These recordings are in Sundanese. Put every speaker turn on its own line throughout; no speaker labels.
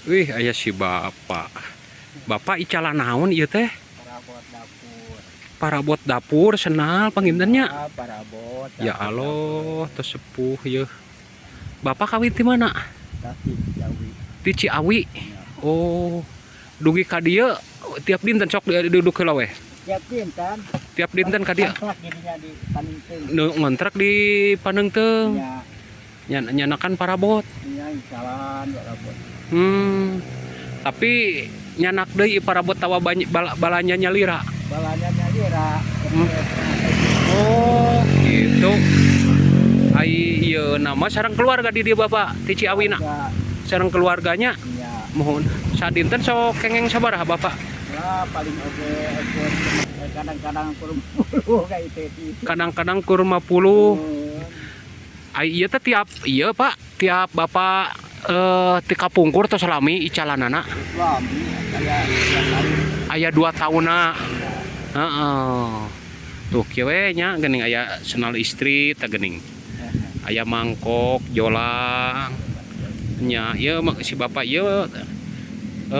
Wih, aya si bapak. Bapak icalan naon ieu teh?
Parabot dapur.
Parabot dapur sendal panginten nya.
Ah, parabot.
Ya Allah, tos sepuh yeuh. Bapak kawin di mana?
Tasik, Ciawi.
Di Ciawi. Oh, dugi ka dieu tiap dinten sok duduk heula weh.
Tiap dinten.
Tiap dinten ka dieu.
Kontrak jadinya di Paneungteung.
Nu ngontrak di Paneungteung.
Ya,
Nyanakan parabot.
Nya icalan parabot.
Tapi nyanak deui parabot tawa banyak balanja nyalira.
Balanja nyalira.
Oh, gitu. Ai ieu nama sareng keluarga di dieu Bapak ti Ciawina.
Ya,
Sareng keluarganya
ya.
Mohon sadinten sok kengeng sabaraha Bapak?
Ya, paling oke ekor kadang-kadang kurang puluh kayak itu.
Kadang-kadang kur 50. Ai ieu teh tiap ieu Pak, tiap Bapak ti kapungkur tos lami icalanana?
Lami kayak 2 tahun.
Aya 2 tahunna. Heeh. Tuh kieu we nya geuning aya sendal istri teh geuning. Aya mangkok, jolang. Nya ieu mah si bapak ieu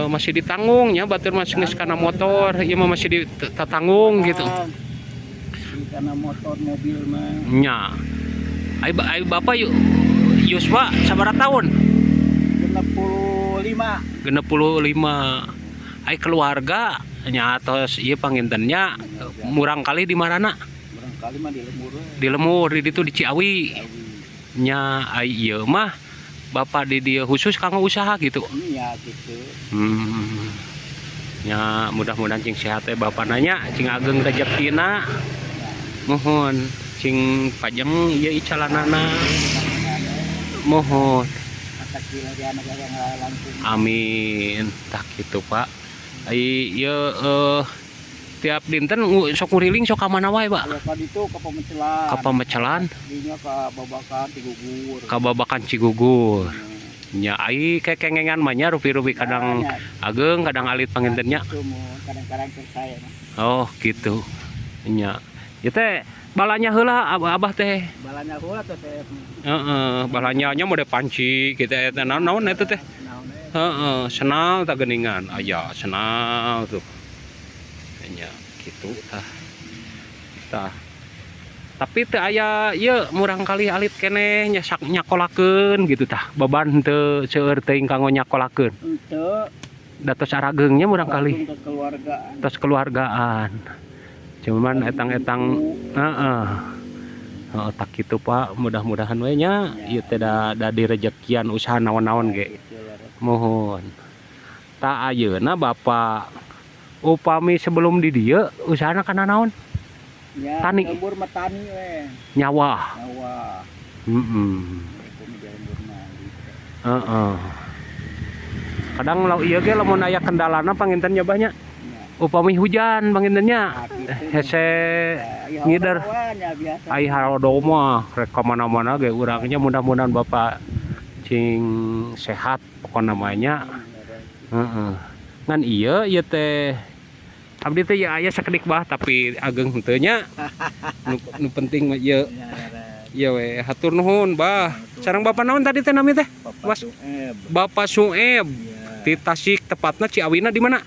masih ditanggung nya, batur masih geus kana motor, ieu mah masih ditatanggung gitu.
Di karena motor mobil mah.
Nya. Ai bapak yuk yuswa sabaraha tahun?
65.
65. Ai keluarga nya atos ieu pangintennya murangkalih di marana?
Murangkalih mah di lembur we.
Di lembur di ditu di Ciawi.
Ciawi.
Nya ai ieu mah bapak di dieu khusus kanggo usaha gitu.
Iya, gitu.
Nya mudah-mudahan cing sehat teh bapak nanya, cing ageng rezekina. Mohon cing pajeng ieu icalanana. Mohon. Amin. Tah kitu, Pak. Ai ieu tiap dinten sok nguriling sok ka mana wae, Pak?
Ya ka ditu ka Pamecelan.
Ka Pamecelan,
Dinya ka Babakan Cigugur.
Ka Babakan Cigugur. Nya ai kekengengan mah nya rupi-rupi kadang
Nya,
ageng kadang alit pangintennya.
Itu mau kadang-kadang selesai mah.
Oh, gitu. Nya. Ieu teh balanya heula abah teh.
Balanya heula teh teh.
Heeh, balanya nya mode panci gitu eta naon-naon eta teh.
Naon eh.
Heeh, sendal tah geuningan. Aya sendal tuh. Nya gitu tah. Tah. Tapi teu aya ieu murangkalih alit keneh nya sak nyakolakeun gitu tah. Beban teu seueur teuing kanggo nyakolakeun.
Henteu.
Da tos arageng nya murangkalih.
Langsung ke keluargaan.
Tos keluargaan. Cuman etang-etang heeh. Heeh, tah kitu, Pak, mudah-mudahan we nya ieu teh da direjekian usaha naon-naon ge.
Gitu lah.
Mohon. Tah ayeuna Bapak upami sebelum di dieu usahana kana naon?
Ya,
Tani.
Lembur mah tani we.
Nyawah.
Nyawa. Upami di lembur mah gitu.
Heeh. Kadang lau ieu ge lamun aya kendalana panginten nya banyak.
Ya.
Upami hujan panginten nya.
Nah, gitu.
Hese
Ya,
ngider.
ya biasa.
Ai harodo mah rek ka mana-mana ge urangnya, mudah-mudahan Bapak cing sehat pokona mah nya. Heeh. Ngan ieu ieu teh abdi teh ya aya sakedik bah tapi ageng henteu nya. Nu penting mah ieu.
Ya,
Ieu we hatur nuhun, Bah. Sareng Bapak naon tadi teh nami teh?
Bapak
Mas.
Sueb.
Bapak Sueb
Ya.
di Tasik, tepatna Ciawina di mana?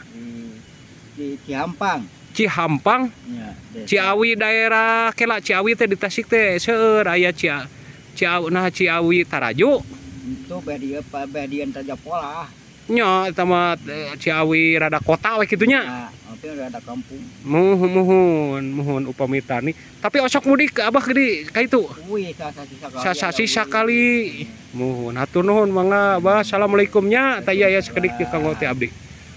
Di Cihampang.
Cihampang,
Ya, desa.
Ciawi daerah kela Ciawi teh di Tasik teh seueur aya Ciawi, nah Ciawi Taraju.
Itu bedi bedian Raja Pola.
Nya eta mah Ciawi rada kota we kitu nya.
Nah, itu ada kampung.
Muhun muhun muhun upami tani. Tapi osok mudik ke abah gede ka itu.
Wih, sasasi sakali.
Sasasi sakali. Muhun hatur nuhun mangga, Abah. Assalamualaikum nya. Tah ieu aya sakedik kanggo teh abdi.